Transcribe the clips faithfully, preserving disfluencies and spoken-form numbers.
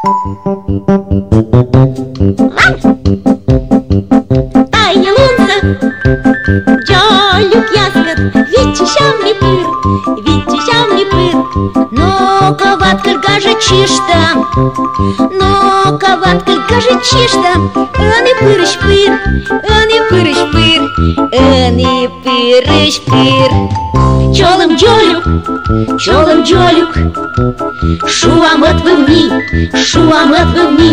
Тайӧ лунсӧ дзолюкъяскӧд виччысям ми пыр, виччысям ми пыр. Но-ко, Ваткыль, гажӧд чышта, но-ко, Ваткыль, гажӧд чышта, ӧні пырысь пыр, ӧні пырысь пыр, ӧні пырысь пыр. Чолӧм дзолюк, чолӧм дзолюк, шуам ӧтвывны, шуам ӧтвывны.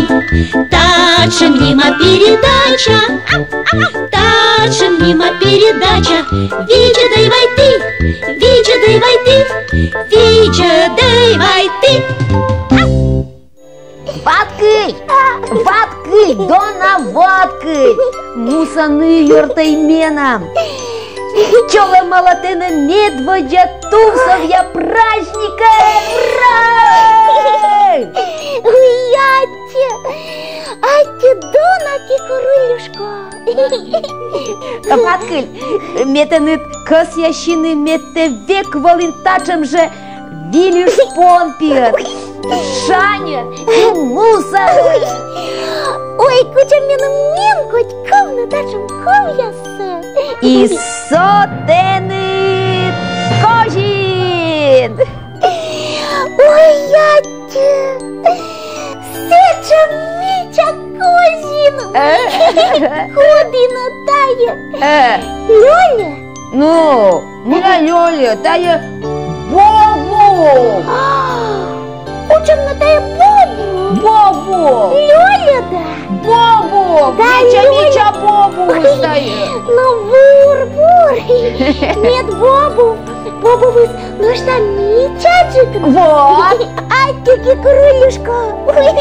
Татшӧм нима передача, татшӧм нима передача. Видзӧдӧй вай ті, видзӧдӧй вай ті, видзӧдӧй вай ті. Ваткыль! Ваткыль, дона Ваткыль! Муса ныв ёртӧй менам! Чолӧмала тэнӧ медводдза тувсовъя праздникӧн! Ура! Уй, аттьӧ! Аттьӧ, дона Кикуруллюшко! Ваткыль, ме тэныд кӧсъясьӧны, мед тэ век волін татшӧм жӧ вильыш понпиӧн, шаньӧн и мусаӧн. Ой, кутшӧм меным нимкодь ковны татшӧм ковъяссӧ. И со тэныд козин. Ой, аттьӧ, сэтшӧм мича козин. Э? Кодінӧ тайӧ? Э. Лёля? Ну, мыйла лёля, тайӧ бобув. Кутшӧм нӧ тайӧ бобув? Бобув. Лёля да? Бобув. Да, мича, лёля. Мича бобув тайӧ. Ну, бур, бур. Мед бобув, бобувыс нӧшта мичаджык. Вот. Аттьӧ, Кикуруллюшко. Ой,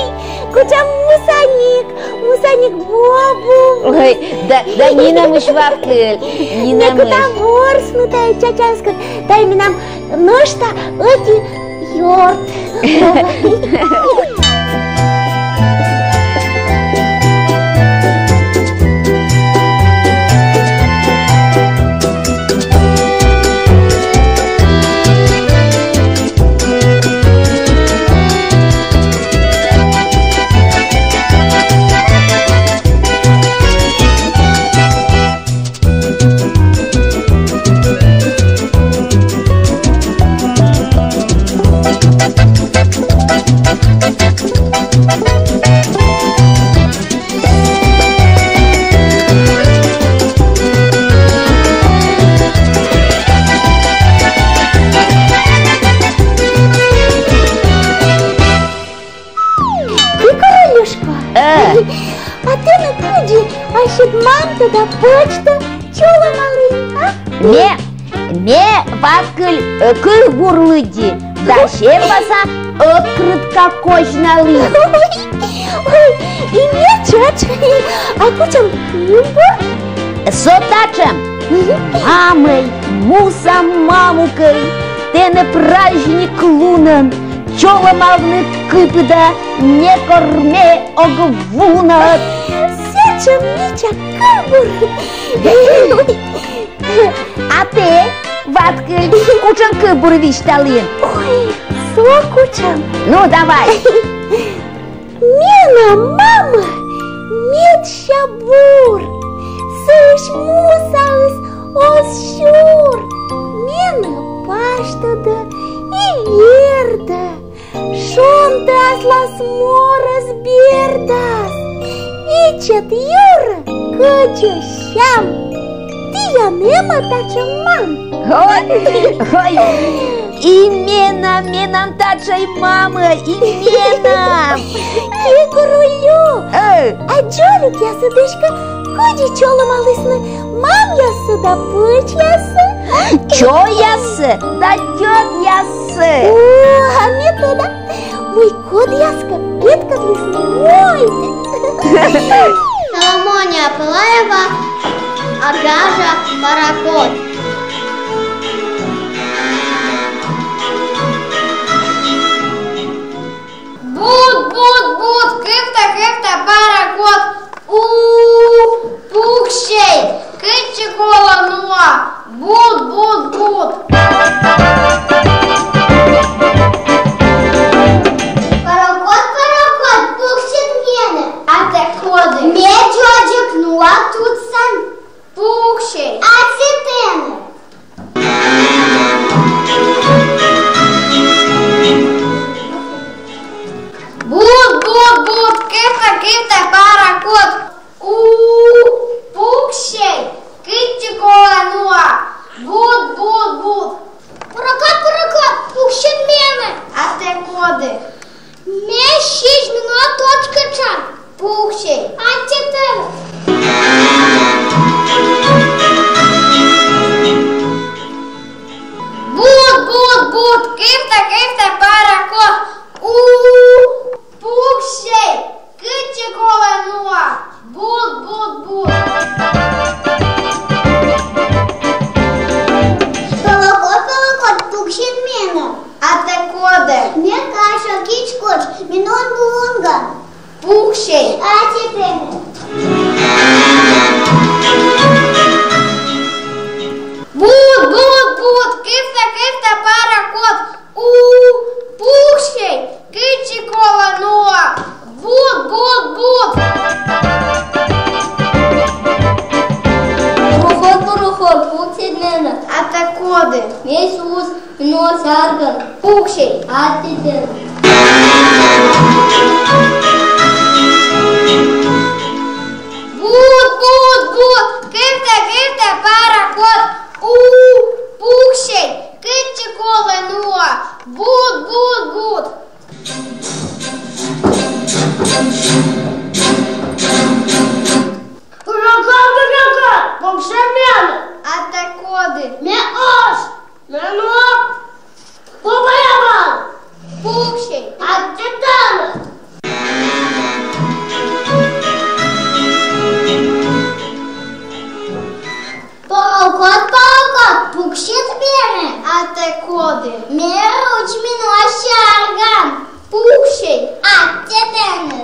кутшӧм мусаник. Мусаник бобув. Ой, да, да нинӧмысь, Ваткыль, нинӧмысь. Ме кута ворсны тайӧ чачаыскӧд. Тайӧ менам нӧшта ӧти ёрт. Кикуруллюшко. Э. А тэ нӧ кыдзи ассьыд мамтӧ да пӧчтӧ чолӧмалін, а? Ме, ме, Ваткыль, э, кывбур лыдди да семваса открытка козьналі. Ой, и ме тшӧтш. А кутшӧм кывбур? Со татшӧм. Мамӧй, муса мамукӧй, тэнӧ праздник лунӧн чолӧмавны кыпыда некор ме ог вунӧд. Сэтшӧм мича кывбур. А тэ, Ваткыль, кутшӧм кывбур висьталін? Ой, со кутшӧм. Ну, давай. Менам мама медся бур, сыысь мусаыс оз сюр. Менӧ пасьтӧдӧ и вердӧ, шонтӧ аслас морӧс бердас. Ичӧт юрӧ кӧдзӧ сям. Тіян эм-а татшӧм мам? Ой, ой, и менам, менам татшӧм мамӧ, и менам. Кикуруллю. Э. А дзолюкъясыд эськӧ кыдзи чолӧмалісны мамъяссӧ да пӧчьяссӧ? Чойяссӧ да тьӧтьяссӧ. О, а ме тӧда, мый кодъяскӧ петкӧдлісны мойд. Соломония Пылаева, «Агажа паракод». Буд, буд, буд, кывта, кывта паракод. У, пуксьӧй, кытчӧ колӧ нуа. Буд, буд, буд. Паракод, паракод, Коч, ме нуӧма лунга. Пуксьӧй. Аттьӧ тэнӧ. Буд, буд, буд, кывтӧ, кывтӧ пароход. У, пуксьӧй, кытчӧ колӧ нуа. Буд, буд, буд. Пароход, пароход, пуксьӧй менӧ. А тэ коді? Ме Иисус, ме нуа сяргӧм. Пуксьӧй. Аттьӧ тэнӧ. Буд, буд, буд, кывтӧ, кывтӧ пароход. У, пуксьӧй, кытчӧ колӧ нуа. Буд, буд, буд. Пароход, пароход, пуксьӧй менӧ. А тэ коді? Ме ош. Ме нуӧма. Пуксьӧй. Аттьӧ тэнӧ. Пароход, пароход, пуксьӧй менӧ. А тэ коді? Ме Руч, ме нуа сяргӧм. Пуксьӧй. Аттьӧ тэнӧ.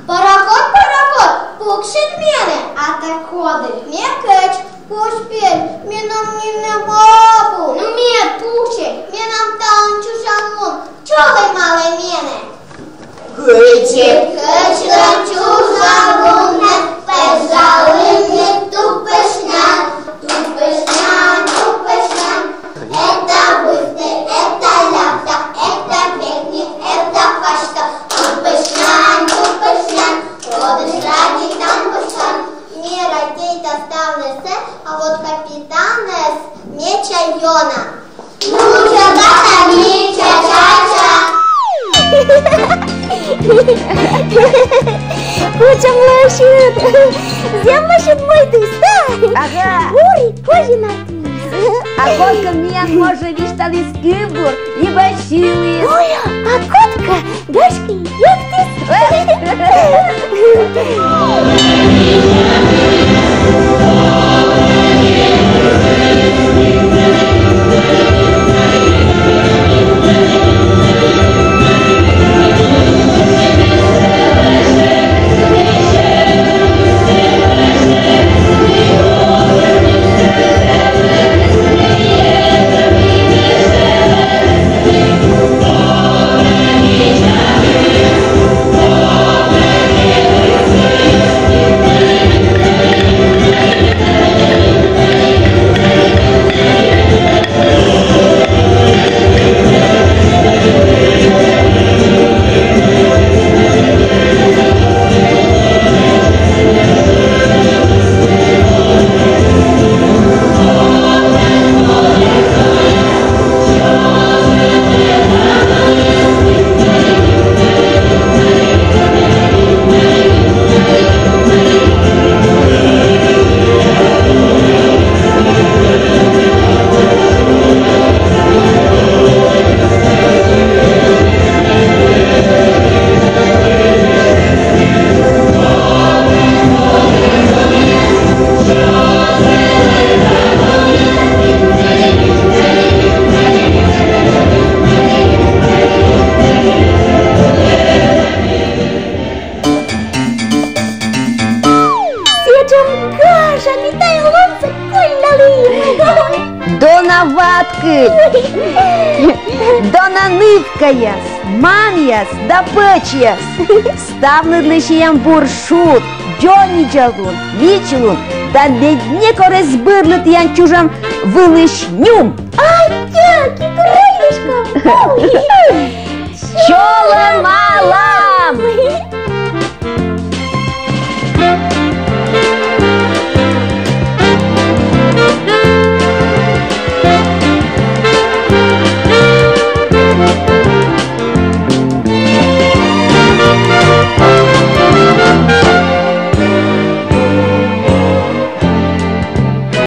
Пароход, пароход, пуксьӧй менӧ. А тэ коді? Ме Кӧч, кузь пель, менам нимӧ абу. Ну, мед пуксьӧй. Менам талун чужан лун, чолӧмалӧй менӧ. Кыдзи Кӧчлӧн чужан лунӧ, пӧжалӧй мед тупӧснян, тупӧснян, тупӧснян. Это быстро, это лякта, это бегни, это пашта. Тупӧснян, тупӧснян, кодысь радейтан пӧснян. Ме радейта ставнысӧ, а вот капитаныс ме чайӧна. Ну, чайӧна, ме чай, чай, чай. Кутшӧм лӧсьыд. Зэв лӧсьыд мойдыс, да? Ага. Бур и козинат. А кодкӧ миян можӧ висьталіс кывбур либӧ сьыліс. Ой, а кодкӧ, гашкӧ, юктіс. Сэтшӧм гажа, мый тайӧ лунсӧ коллялім. Дона ваткыль, дона нывкаяс, мамъяс да пӧчьяс. Ставныдлы сиӧм бур шуд, дзоньвидзалун, видзлун да медъёкӧр эз бырлы тіян чужан вылысь нюм. Аттьӧ, кикурулльышка! Чолӧма!